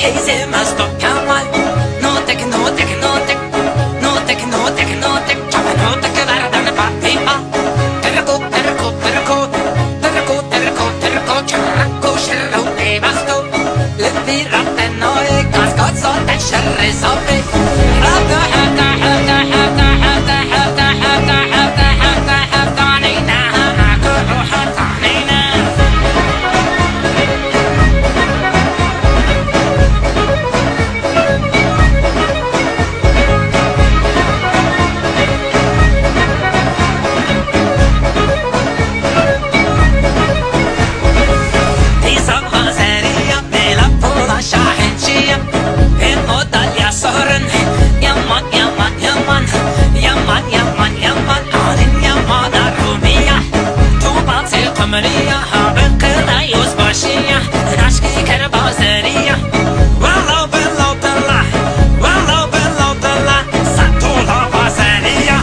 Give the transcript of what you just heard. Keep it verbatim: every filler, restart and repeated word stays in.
Эйзе масту памал, нотек, нотек, нотек, нотек, нотек, нотек, чапа нотек, вардан папипа. Перко, перко, перко, перко, перко, перко, чарако шерро бебасто. Лепи рапте ное, каскот соте шерри соте. Рапта, хапта, хапта, хапта, хапта, хапта, хапта, хапта, хапта, хапта, нина, хапта, хапта, нина. Мрия, гьаб къела юзбашия, нашги кербазария, валав белав тала, валав белав тала, сатула базария.